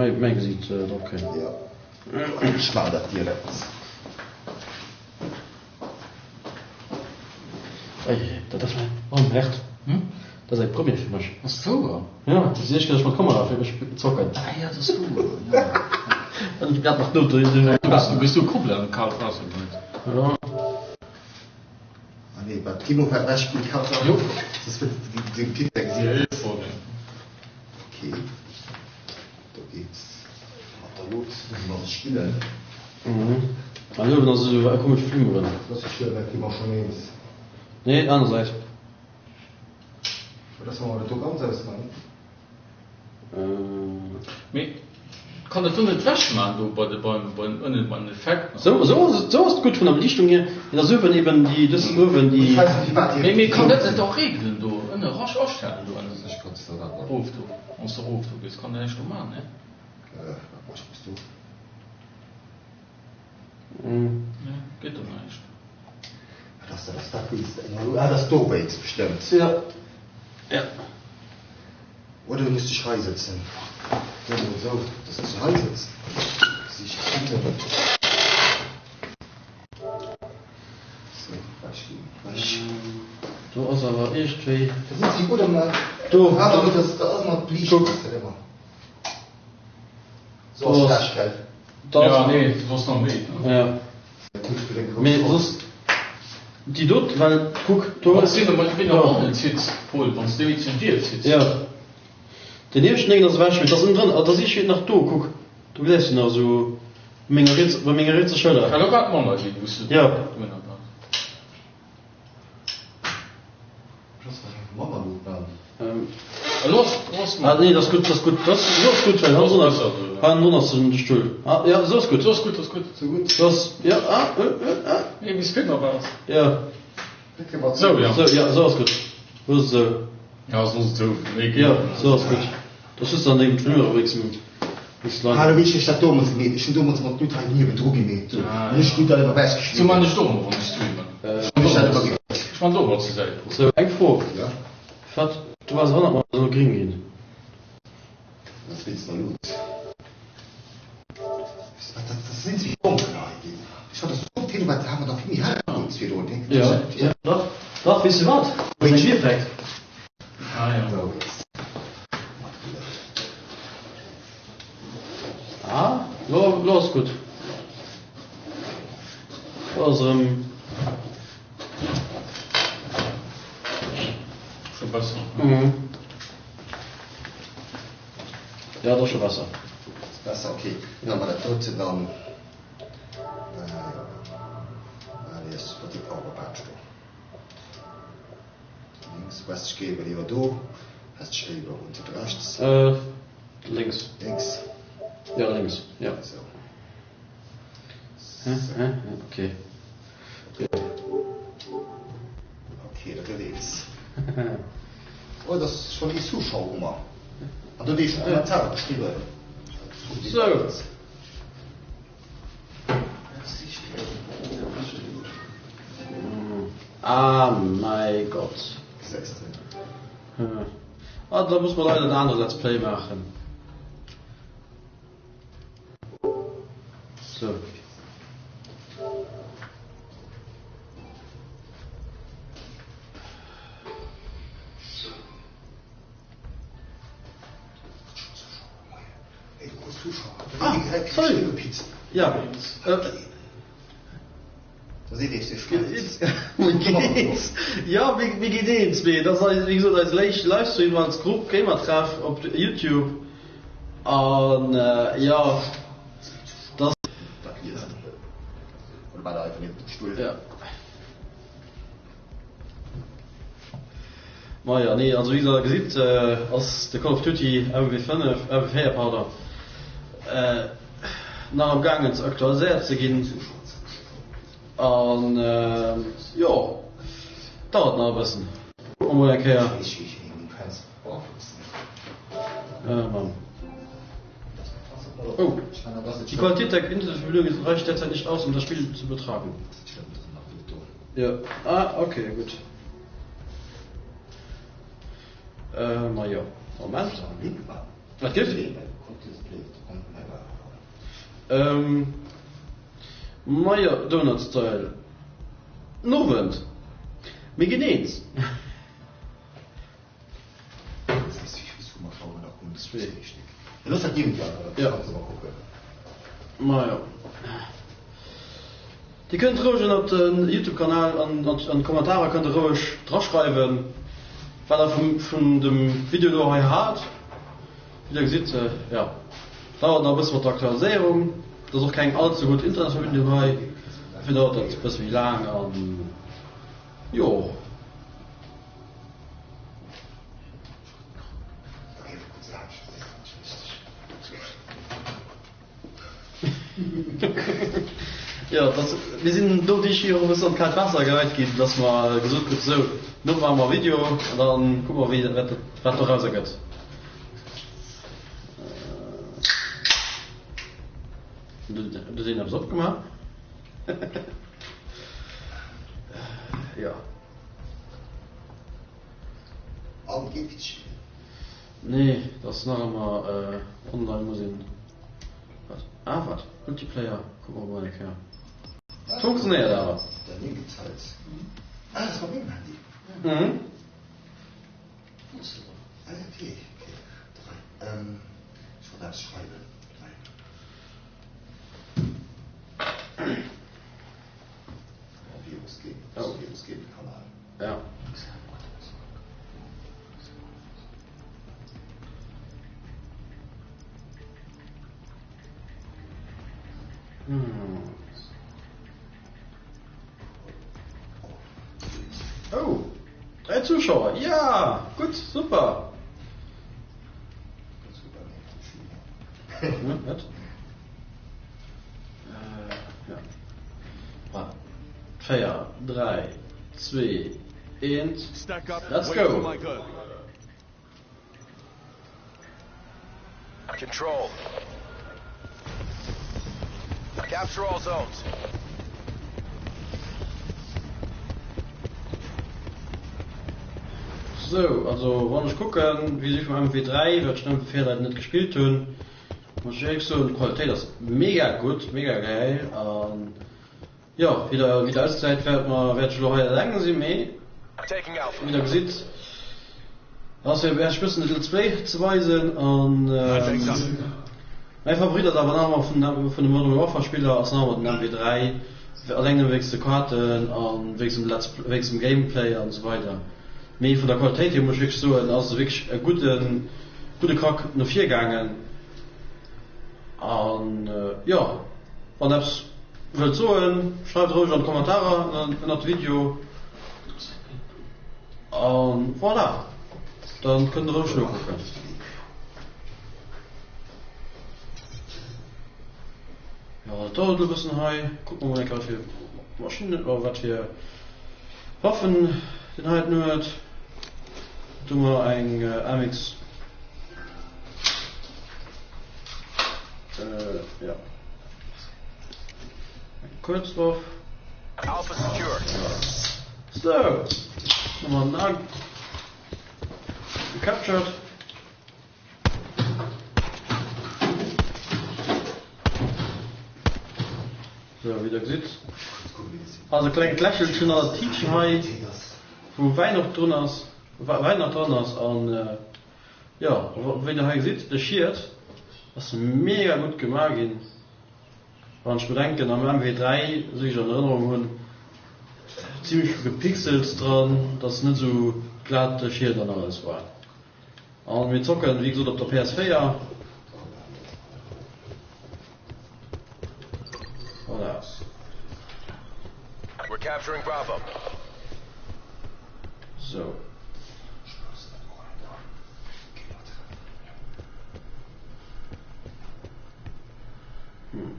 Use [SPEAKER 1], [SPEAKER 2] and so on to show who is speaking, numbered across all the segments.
[SPEAKER 1] mäi mäi Gesiit drop kréien.
[SPEAKER 2] Jo, ech maachen dat direkt.
[SPEAKER 1] Ei, dat ass mäin, oh merde, dat ass eng Première fir mech.
[SPEAKER 3] Ass et wouer?
[SPEAKER 1] Jo, dat ass déi éischt Kéier, datt ech mat Kamera fir mech zocken.
[SPEAKER 3] Ah jo, dat ass wouer, jo.
[SPEAKER 1] An ech hat nach d'Nout,
[SPEAKER 3] Du bist du Koppel am kaalt Waasser geheit.
[SPEAKER 1] Jo.
[SPEAKER 2] Ah nee, wat d'Kino war ewech spillt kaalt Waasser.
[SPEAKER 3] Jo.
[SPEAKER 2] Soss huet de Pit säi Gesiit. Okay, do geet mat der Lut, muss mer sech spillen.
[SPEAKER 1] An uewen ass esou e komesch Flimmeren.
[SPEAKER 2] Lass dech duer, dat gi mer schonn eens.
[SPEAKER 1] Nee, aner Säit.
[SPEAKER 2] Oder solle mer dat do ganz ausman?
[SPEAKER 3] Mee kann dat do net wech man do bei de beim beim ënnen beim Effekt nach?
[SPEAKER 1] Sou sou ass et sou ass et gutt vun der Beliichtung hier, mee dass uewen eben déi dës uewen déi.
[SPEAKER 3] Mee mee kann dat net och regelen do ënne rasch astellen do ënnen erof do wanns de erof do gees kann der näischt do man ne? Nee geet do näischt.
[SPEAKER 2] Wat ass dat? Ass dat wéinst enger Ah, dat ass dowéinst bestëmmt.
[SPEAKER 1] Ja ja.
[SPEAKER 2] Oder du muss dech hei sëtzen. Sou mol sou, dass s du hei sëtz. Sich d'Tüten. Sou, ewech ginn, ewech.
[SPEAKER 1] Do ass awer iergendwéi.
[SPEAKER 2] Da sëtz déi oder mer.
[SPEAKER 1] Do,
[SPEAKER 2] Ah,
[SPEAKER 1] do.
[SPEAKER 2] do, dat ass ëmmer d'Liicht.
[SPEAKER 1] Kuck.
[SPEAKER 2] Dat ëmmer. Sou ass schlecht, gell?
[SPEAKER 3] Ja, nee, soss nach méi.
[SPEAKER 1] Ja. Mee soss déi dot, well kuck do.
[SPEAKER 3] Wanns de wéi normal net sitz, Paul, wanns de wéi zum Dier sitz.
[SPEAKER 1] Ja. Den ieweschten Déngen ass ewech, mee et ass ënnendrënner, et ass iergendwéi nach do, kuck, do gesäis du nach esou menger riets, bei menger rietser Schëller.
[SPEAKER 3] Kann och grad manner ginn, wous de
[SPEAKER 1] Ja.
[SPEAKER 3] dohinner bass.
[SPEAKER 1] Ah nee, dat ass gutt, dat ass gutt, dat ass, esou ass gutt, well hannendrun ass, hannendrun ass den Stull. Ah ja, esou ass gutt.
[SPEAKER 3] Esou ass gutt, ass gutt.
[SPEAKER 1] Esou gutt. Dat ass, ja, ah, äh, äh, ah.
[SPEAKER 3] Nee, bis virdrun war ass.
[SPEAKER 1] Ja.
[SPEAKER 3] Sou, ja.
[SPEAKER 1] Sou, ja, esou ass gutt. Looss et esou.
[SPEAKER 3] Ja, soss et esou. Méi
[SPEAKER 1] geet. Ja, esou ass gutt. Da sëtzt an dengem Flinger wéinstens.
[SPEAKER 2] Hallo wéi ech dat domols gemeet, ech hun domols mat Blut hei niewendru gemeet an ech hun dat ëmmer wech
[SPEAKER 3] geschnidden. Sou man ech et och ëmmer wann ech streamen. Ech man et och ëmmer zur Säit.
[SPEAKER 1] Sou eng Fro,
[SPEAKER 2] Ja.
[SPEAKER 1] Wat, du waars erënnert mer ass elo gring ginn.
[SPEAKER 2] Dat ass wéinst der Lut. Wat dat ass sinn ze donkel hei ginn. Ech hat dat op virdru war hat mer da vill méi hell Lut virdrun.
[SPEAKER 1] Jo, jo, dach, dach, weess de wat, dat ass eng Bierfekt.
[SPEAKER 3] Ah jo.
[SPEAKER 1] Ah, lo, lo ass gutt. Lo ass erëm.
[SPEAKER 3] Scho besser.
[SPEAKER 1] Mhm. Ja, dat ass scho besser.
[SPEAKER 2] Besser, okay. Dann mat dat doten dann. Äh, ja. Alias, wat déi Powerbatch do. Links, Westgräber lieber do, Westgräber unten rechts.
[SPEAKER 1] Äh, lénks.
[SPEAKER 2] Lénks.
[SPEAKER 1] Ja, lénks, ja.
[SPEAKER 2] Sou.
[SPEAKER 1] Hä, hä, okay.
[SPEAKER 2] Okay, dat gëtt eens. Oh, dat ass schonn ee Zuschauer hu mer. An do huet ee scho Kommentarer geschriwwen.
[SPEAKER 1] Sou. Ah mäi Gott. Ah, da muss mer leider en anere Let's Play maachen. Sou. Ah, sorry. Ja. Ja, mir ginn eens, mee dat ass wéi gesot eise léischte Livestream als Grupp Gamertreff op Youtube an jo, dat. Ja. Maja, nee, also wéi der gesitt ass de Call of Duty MW5, MW4 pardon, nach am gaangen ze aktualiséiert ze ginn an jo, dauert nach e bëssen. Kucke mer mol eng Kéier. Mann. Oh, die Qualität der Internetverbindung reicht derzeit nicht aus, um das Spiel zu übertragen. Jo, ah ok, gutt. Majo, Moment. Wat gëtt? Ähm, majo, Donut Style. Nowend. Mir ginn eens. Majo. Dir kënnt roueg ënnert den Youtube Kanal an an d'Kommentarer kënnt der roueg draschreiwen wat der vum vun dem Video do hei haalt. Wéi der gesitt, jo, dauert nach e bësse mat der Aktualiséierung. Et ass och keng all ze gutt Internetverbindung hei, dofir dauert dat e bësse méi laang an jo. Jo, dass, mir sinn doduerch jo och e bëssen an d'kaalt Waasser geheit ginn, dass mer gesot kruten, sou, lo maache mer e Video an da kucke mer, wéi, wat, wat dorauser gëtt. Do huet een eppes opgemaach. Jo.
[SPEAKER 2] An geet fir d'Spillen.
[SPEAKER 1] Nee, dat ass nach ëmmer online muss een. Wat? Ah wat? Multiplayer? Kucke mer mol eng Kéier. Funktionéiert awer.
[SPEAKER 2] Ah, dat ass mat mengem Handy.
[SPEAKER 1] Mhm.
[SPEAKER 2] Ah, okay, okay. Ähm, ech wollt eppes schreiwen. Virus Game,
[SPEAKER 1] Oh.
[SPEAKER 2] Virus Game Kanal.
[SPEAKER 1] Ja. Oh, 3 Zuschauer, ja, gutt, super. Wat? Äh, ja. 4, 3, 2, 1, let's go!
[SPEAKER 4] Control. Capture all zones.
[SPEAKER 1] Sou, also wann ech kucken wéi si vum MW3, wat ech den MW4 leider net gespillt hunn, muss ech éierlech soen, d'Qualitéit ass mega gutt, mega gäil an jo, wéi der wéi der ausgesäit wäert mer wäert ech elo hei eleng sinn, mee wéi der gesitt ass jo wäert ech bëssen de Let's Play ze weisen an mäi Favorit ass awer nach ëmmer vun vun de Modern Warfare Spiller ass nach ëmmer den MW3, alleng nëmme wéinst de Kaarten an wéinst dem Let's wéinst dem Gameplay an esou weider. Mee vun der Qualitéit hier muss ech wierklech soen ass e wierklech e gudden gudde Krack no vir gaangen an jo wann der eppes wëllt soen schreift roueg an d'Kommentarer ënnert de Video an voilà dann kënnt der roueg nokucken. Jo dat dauert elo e bëssen hei, kucke mer mol eng Kéier wat fir Maschinnen oder wat fir Waffen den heiten huet. Do hu mer eng MX. Äh, ja. Eng Kuerzwaff.
[SPEAKER 4] Alpha secure.
[SPEAKER 1] So, Nummer 9. Gecaptured. Sou, wéi der gesitt, ass e klengt Lächelchen an der Tiitchen hei, wou Wäin och drun ass, Wäin nach dran ass an jo, wéi der hei gesitt, de Schiet ass mega gutt gemaach ginn. Wann ech bedenken, am MW3, esou wéi ech an Erënnerung hunn, zimmlech vill Gepixels dran, dass net esou glat de Schiet an alles war. An mir zocken wéi gesot op der PS4. Voilà.
[SPEAKER 4] We're capturing Bravo.
[SPEAKER 1] So. Hm.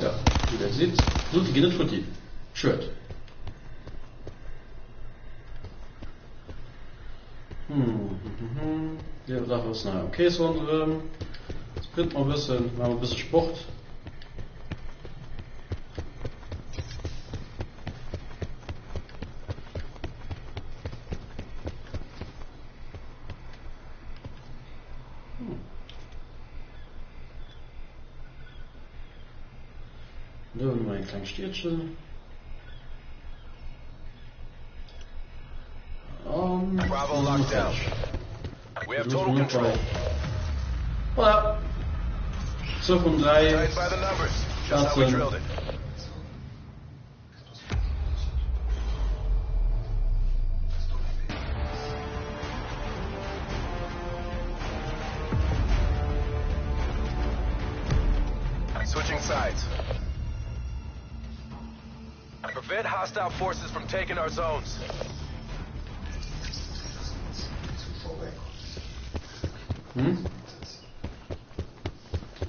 [SPEAKER 1] Jo, wéi der gesitt, d'Luute ginn net futti. Schued. Hm, jo, da ass nach am Krees ronderëm. Sprint mer e bëssen, maache mer e bësse Sport. Do hu mer eng kleng Stiedchen. An
[SPEAKER 4] Bravo locked down. We have total control.
[SPEAKER 1] Voilà. Zwou vun 3
[SPEAKER 4] Tight by the numbers. Just how we
[SPEAKER 1] Plazen.
[SPEAKER 4] drilled it. Switching sides. Prevent hostile forces from taking our zones.
[SPEAKER 1] Hm?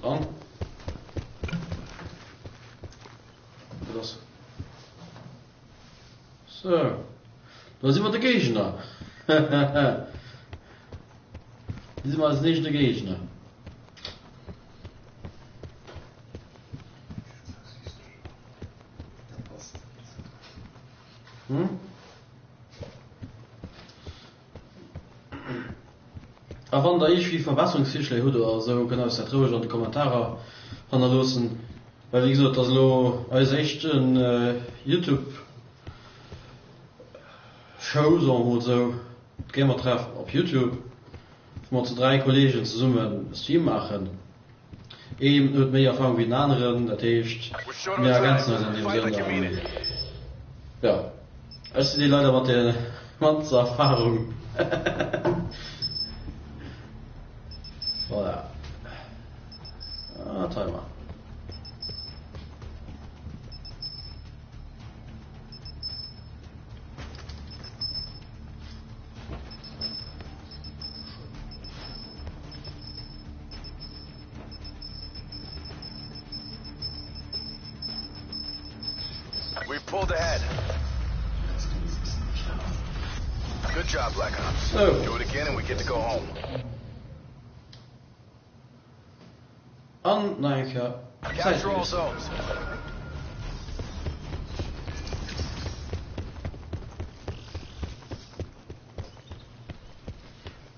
[SPEAKER 1] An? Wat ass? So. Da si mer de Géigner. Si mer als nächste Géigner. Hm? A wann der iergendwéi Verbesserungsvirschléi hutt oder esou, kënnt der eis dat roueg an de Kommentarer hannerloossen. Well wéi gesot, et ass elo eis éischten Youtube Show, soe mer mol esou, d'Gamertreff op Youtube, wou mer zu 3 Kollegen zesummen e Stream maachen. Een huet méi Erfahrung wéi den aneren, dat heescht mir ergänzen eis an deem Sënn an jo, ech sinn dee leider mat der mannster Erfahrung. Voilà. Ah, Timer.
[SPEAKER 4] We've pulled ahead. Good job, Black Ops.
[SPEAKER 1] So.
[SPEAKER 4] Do it again and we get to go home.
[SPEAKER 1] An nach eng Kéier
[SPEAKER 4] Capture all
[SPEAKER 1] Zäitrees.
[SPEAKER 4] zones.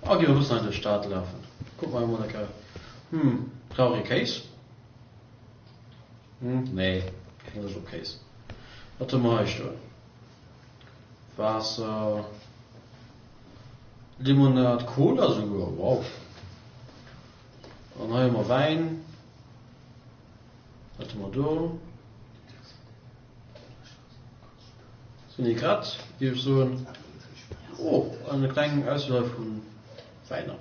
[SPEAKER 1] Oh, gi mer e bëssen hei duerch d'Stad lafen. Kuck mer emol eng Kéier. Hm, brauch ee Kéis? Hm, nee, keng Loscht op Kéis. Wat hu mer hei stoen? Waasser, Limonad, Cola souguer, wow. An hei hu mer Wäin. Wat hu mer do? Vinaigrette, géif ech soen. Oh, an e kleng Auswiel hei vu Wäiner.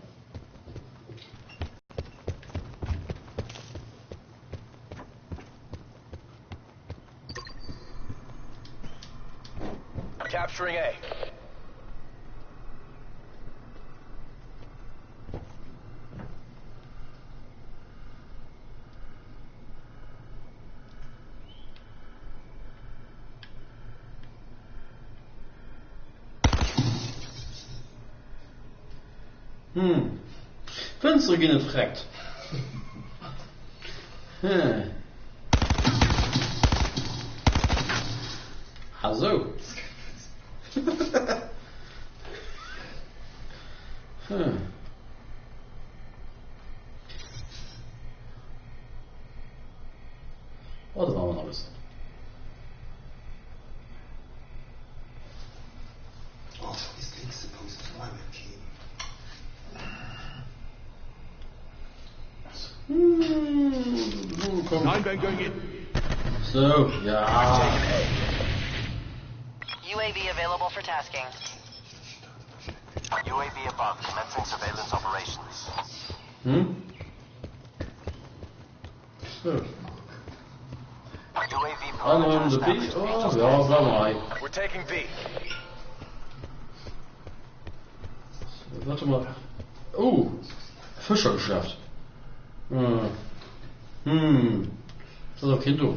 [SPEAKER 4] Capturing A.
[SPEAKER 1] Hm. Fënstere ginn et freckt. Hm. Ah sou. Hm. Oh, da waren wir noch ein bisschen.
[SPEAKER 2] Oh, vergiss links zu posten, mein Team.
[SPEAKER 1] Hm, komm.
[SPEAKER 4] Nine bang going in.
[SPEAKER 1] So, ja.
[SPEAKER 4] Taking A.
[SPEAKER 5] UAV available for tasking.
[SPEAKER 6] UAV above, commencing surveillance operations.
[SPEAKER 1] Hm? So.
[SPEAKER 6] UAV
[SPEAKER 1] An
[SPEAKER 6] perimeter
[SPEAKER 1] um de B.
[SPEAKER 6] established.
[SPEAKER 1] Oh,
[SPEAKER 6] Angels
[SPEAKER 1] ja,
[SPEAKER 6] 10.
[SPEAKER 1] bleiwen mer hei.
[SPEAKER 4] We're taking B.
[SPEAKER 1] Warte mal. Oh, Fëschergeschäft. Hm. Hm. Das ass och keen do.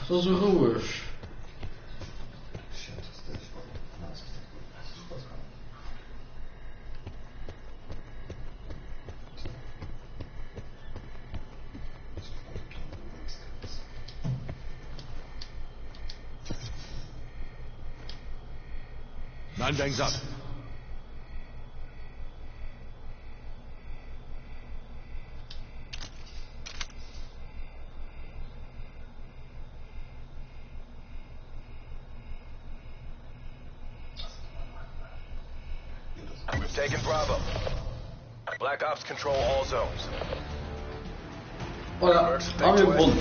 [SPEAKER 1] Dat ass esou roueg.
[SPEAKER 4] Nine bangs up. Taken Bravo. Black Ops control all zones.
[SPEAKER 1] Voilà, a mir gewonnen.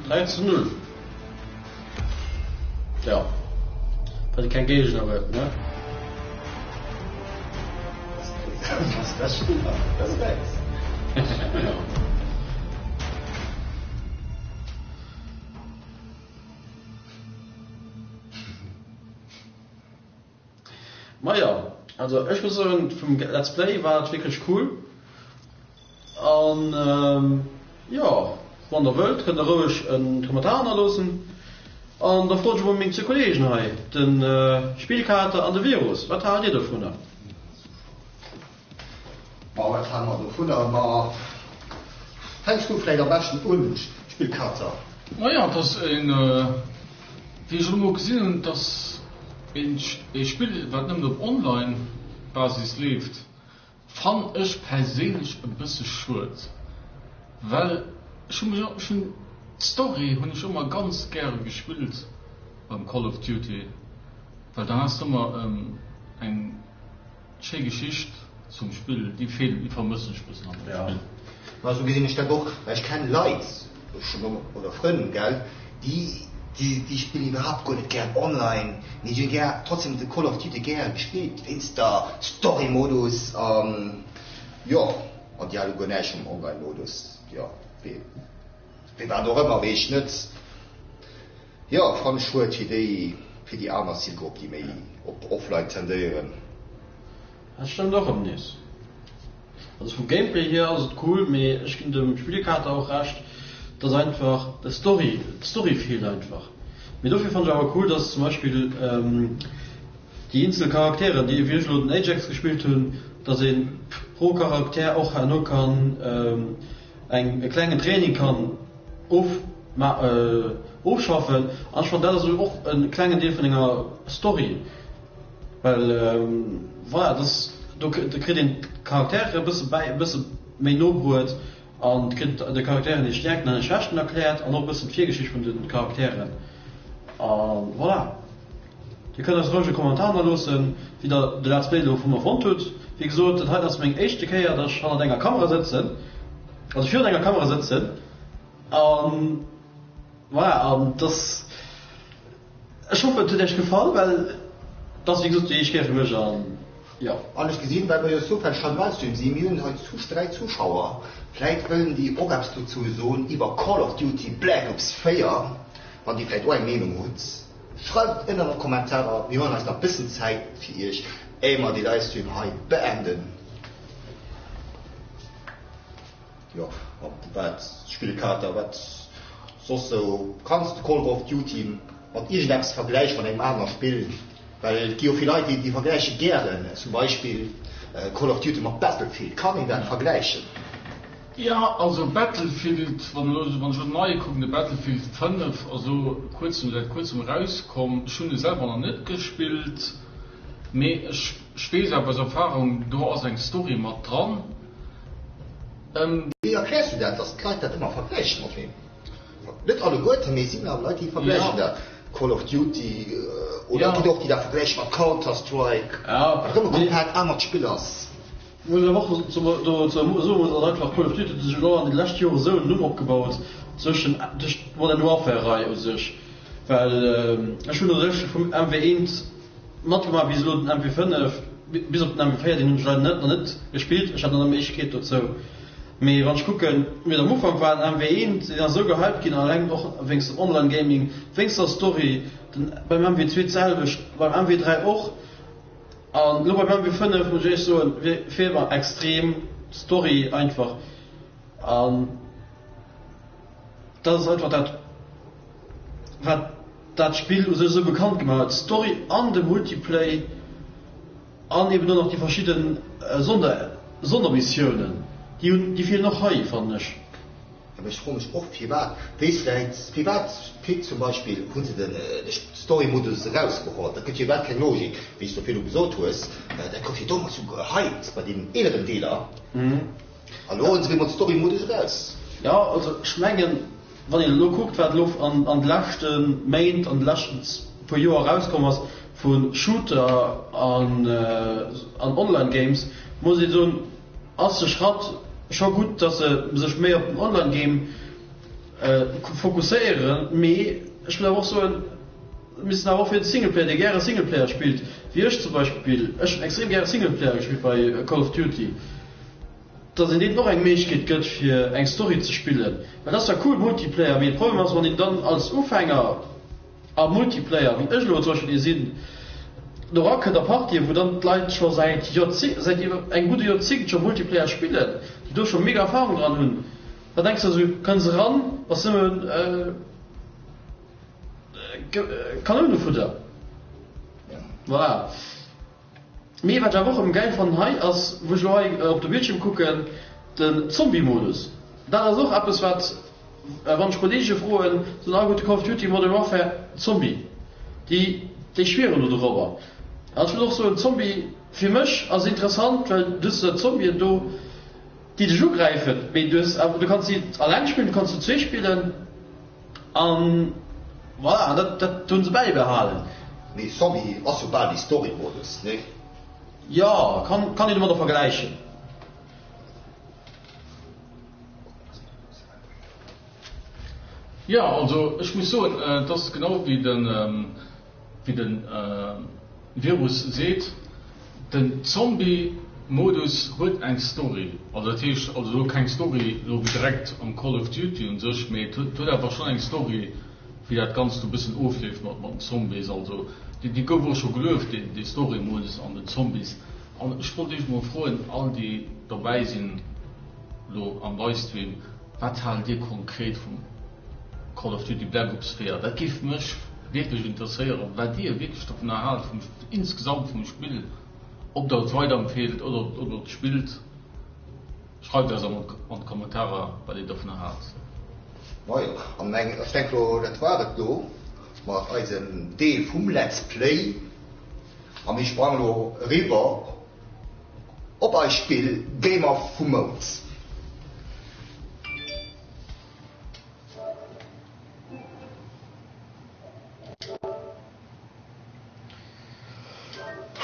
[SPEAKER 1] 3 zu 0. Ja. Well e keng Géigner huet, ne? Majo, also ech muss soen, vum Let's Play war et wierklech cool. An jo, wann der wëllt, kënnt der roueg e Kommentar hannerloossen. An da froen ech emol meng zwou Kollegen hei, de Spillkater an de Virus, wat haalt dir dovunner?
[SPEAKER 2] Ma wat hale mer dovunner? Ma fänks du vläicht am beschten un, Spillkater?
[SPEAKER 3] Majo, et ass een, wéi ech elo mol gesinn hunn, et ass een ee Spill wat nëmmen op Online Basis leeft, fannen ech perséinlech e bësse schued, well ech hu mech, ech hunn d'Story hunn ech ëmmer ganz gäre gespillt beim Call of Duty, well dann has de ëmmer eng Schéi Geschicht zum Spill, déi feelen, déi vermëssen ech bëssen an dem Spill.
[SPEAKER 2] Ma esou gesinn ech dat och, well ech kennen Leit, oder Frënn, gell, déi déi spillen iwwerhaapt guer net gär online, mee déi hunn gär trotzdem de Call of Duty gär gespillt wéinst der Story Modus an jo, an déi hale guer näischt vum Online Modus, jo wéi wéi wat och ëmmer, weess ech net. Jo, fannen ech schued fir déi, fir déi aner Zilgrupp déi méi op offline tendéieren.
[SPEAKER 1] Dat stëmmt och rëm nees. Also vum Gameplay hier ass et cool, mee ech ginn dem Spillekater och Recht, dass einfach d'Story, d'Story feelt einfach. Mee dofir fannen ech awer cool, dass zum Beispill déi eenzel Charakteren, déi wéi ech elo den Ajax gespillt hunn, dass ee pro Charakter och herno kann eng e klengen Training kann of ofschaffen an ech fannen dat ass och e klengen Deel vun enger Story, well voilà dat ass do kritt een d'Charaktere e bësse bäi e bësse méi no bruet an kritt de Charakteren hir Stäerkten an hir Schwächten erkläert an och e bëssen d'Virgeschicht vun de Charakteren a voilà. Dir kënnt eis roueg e Kommentar hannerloossen, wéi der de Let's Play elo vu mer fonnt hutt. Wéi gesot, dat heiten ass meng éischte Kéier, dass ech hannert enger Kamera sëtzen, also virun enger Kamera sëtzen an voilà, an dass, ech hoffen et huet iech gefall, well et ass wéi gesot déi éischt Kéier fir mech an jo.
[SPEAKER 2] An ech gesinn, well mer jo zoufälleg hei am Livestream sinn, mir hunn hei zu 3 Zuschauer, vläit wëllen déi och eppes dozou soen iwwer Call of Duty Black Ops 4, wann dir vläit och eng Meenung hutt. Schreift et ënnen an d'Kommentarer, mir huelen eis nach bëssen Zäit fir iech éier mer dee Livestream hei beenden. Jo, a wat Spillkater, wat soss sou, kanns de Call of Duty mat iergendeppes vergläichen, mat engem aner Spill? Well et gi jo vill Leit déi déi vergläiche gären zum Beispill Call of Duty mat Battlefield, kann een dat vergläichen?
[SPEAKER 3] Jo, also Battlefield, wann elo, wann ech elo den neie kucken, de Battlefield 5 ass elo kuerzem, säit kuerzem erauskomm. Ech hunn e selwer nach net gespillt, mee ech, ech weess awer aus Erfahrung, do ass eng Story mat dran.
[SPEAKER 2] Wéi erkläers du dat, dass d'Leit dat ëmmer vergläichen mateneen? Net alleguerten, mee et sinn awer Leit, déi vergläichen dat. Call of Duty oder et ginn och déi dat vergläiche mat Counter Strike, wat erëm e komplett anert Spill ass.
[SPEAKER 1] Muss ech awer och dozou soen, datt einfach Call of Duty huet sech elo an de leschte Jore esou en Numm opgebaut zwëschen duerch d'Modern Warfare Rei u sech, well ech hunn u sech vum MW1 matgemaach bis elo den MW5, bis op den MW4, deen hunn ech leider net nach net gespillt, ech hat nach net d'Méiglechkeet dozou. Mee wann ech kucken wéi et am Ufank war, den MW1 deen ass esou gehypt ginn alleng och wéinst dem Online Gaming, wéinst der Story, den beim MW2 d'selwecht, beim MW3 och. An elo beim MW5 muss ech éierlech soen, feelt mer extrem d'Story einfach an dat ass einfach dat wat dat Spill u sech esou bekannt gemaach huet, d'Story an de Multiplay an eben och nach déi verschidden Sonder Sondermissiounen, déi hunn déi feelen och hei fannen ech.
[SPEAKER 2] Awer ech froe mech och firwat, weess vläit firwat Pit zum Beispill hu se den Story Modus erausgeholl, dat gëtt jo iwwerhaapt keng Logik, wéi s du virdu gesot hues, dat gouf jo domat sou gehypt bei deenen eeleren Deeler a lo huelen se op eemol de Story Modus eraus.
[SPEAKER 1] Jo, also ech mengen wann een elo kuckt wat elo an de leschte Méint, an de leschten puer Joer erauskomm ass. Vu Shooter an an Online Games muss een soen ass de Schratt scho gutt dass se sech méi op den Online Game fokusséieren, mee ech muss awer och soen missten awer och fir den Singleplayer dee gäre Singleplayer spillt wéi ech zum Beispill, ech hunn extrem gäre Singleplayer gespillt bei Call of Duty, dass een deenen och eng Méiglechkeet gëtt fir eng Story ze spillen, well dat ass zwar cool Multiplayer, mee de Problem ass wann een dann als Ufänger A Multiplayer, wéi ech elo zum Beispill ee sinn, do erakënnt a Partien, wou dann d'Leit scho säit Joerzéng, säit iwwer engem gudde Joerzéngt scho Multiplayer spillen, déi do scho mega Erfahrung dran hunn, da denks de esou, kënns eran, bass nëmmen Kanounefudder. Voilà. Mee wat ech awer och erëm gäil fannen hei ass, wou ech elo hei op de Bildschierm kucken, den Zombie-Modus. Dat ass och eppes wat, wann ech Kolleege froen, soen alleguerte Call of Duty Modern Warfare Zombie. Déi, déi schwieren do dorobber. An ech muss och soen, Zombie fir mech ass interessant, well du hues da Zombien do, déi dech ugräifen, mee du hues awer, du kanns si alleng spillen, du kanns zu zwee spillen. An voilà, dat dat hunn se bäibehalen.
[SPEAKER 2] Mee Zombie ass jo bal dee Story-Modus, nee?
[SPEAKER 1] Jo, kann kann een domadder vergläichen.
[SPEAKER 3] Jo, also ech muss soen, et ass genau wéi den Wéi de Virus seet, den Zombie Modus huet eng Story, also dat heescht also elo keng Story elo wéi direkt am Call of Duty un sech, mee et huet awer schonn eng Story wéi dat Ganzt do bëssen ofleeft mat den Zombies, also déi gouf och scho gelueft dee Story Modus an den Zombies. An ech wollt iech mol froen, all déi dobäi sinn elo am Livestream, wat haalt dir konkret vum Call of Duty Black Ops 4, dat géif mech wierklech interesséieren, wat dir wierklech dovunner haalt, vum insgesamt vum Spill, ob der et weiderempfeelt oder ob der et spillt. Schreift eis an d'Kommentarer wat dir dovunner haalt.
[SPEAKER 2] Majo, an ech denken lo dat war et lo mat eisem Deel vum Let's Play a mir sprange lo eriwwer op eist Spill Gamer vum Mount.